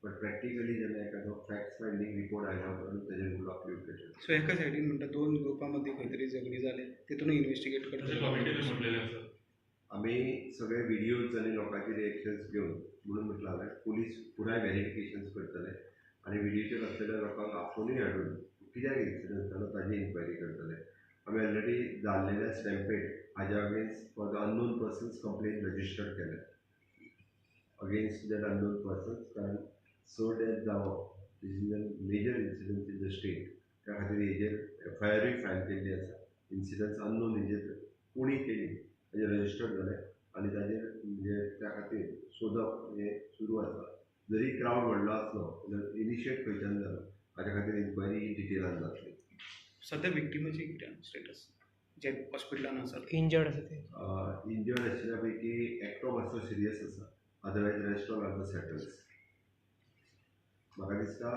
But practically जेन्ना एखादो fact finding report आयल्या उपरांत तेजेर उलोवप योग्य. सो एका सायडीन म्हणटा दोन ग्रुपां मदीं खंय तरी झगडीं जालें, तितून इन्वेस्टिगेट तशें कमिटीनूय करतले. म्हटलेलें आसा. आमी सगळे व्हिडियोज आनी लोकांचे रिएक्शन्स घेवन, म्हणून म्हटलां हांवें, पुलीस पुराय व्हेरिफिकेशन्स करतले आनी व्हिडियोचेर आसलेल्या लोकांक आपोवनूय हाडून कित्याक इन्सिडंट जालो ताजी इन्क्वायरी करतले. आमी ऑलरेडी जाल्लेल्या स्टॅम्पेड हाज्या against for the unknown persons complain registered केल्या अगेन्स्ट that unknown persons, कारण स डेथ जावप, this is a major incident in the state. त्या खातीर हेजेर एफआयआरूय फायल केल्ली आसा. इन्सिडंट्स अननोन हेजेर कोणी केली ताजेर रजिस्टर्ड जालें आनी ताजेर म्हणजे त्या खातीर सोदप हें सुरू आसा. जरी क्रावड व्हडलो आसलो जाल्यार इनिशिएट खंयच्यान जालो हाज्या खातीर इन्क्वायरी ही डिटेलान जातली. सध्या विक्टिमाची कितें स्टेटस, जे हॉस्पिटलान आसा? इंजर्ड आसा ते. इंजर्ड आशिल्ल्या पैकी एकटो मातसो सिरियस आसा, otherwise rest all are the settled. म्हाका दिसता,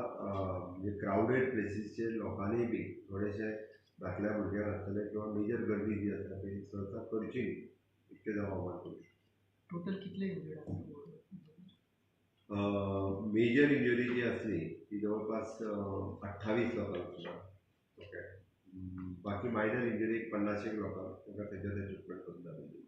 म्हणजे क्रावडेड प्लेसीसचेर लोकांनी बी थोडेशे धाकल्या भुरग्यांक आसतले किंवा मेजर गर्दी जी आसा ती सहसा करची न्ही, इतकें हांव आव्हान करूं शकता. टोटल कितले इंजर्ड आसा? मेजर इंजरी जी आसली ती जवळपास 28 लोकांक सुमार, ओके. बाकी मायनर इंजरी एक 50 एक लोकांक, तांकां तेंच्या थंय ट्रिटमेंट करून धाडून दिली.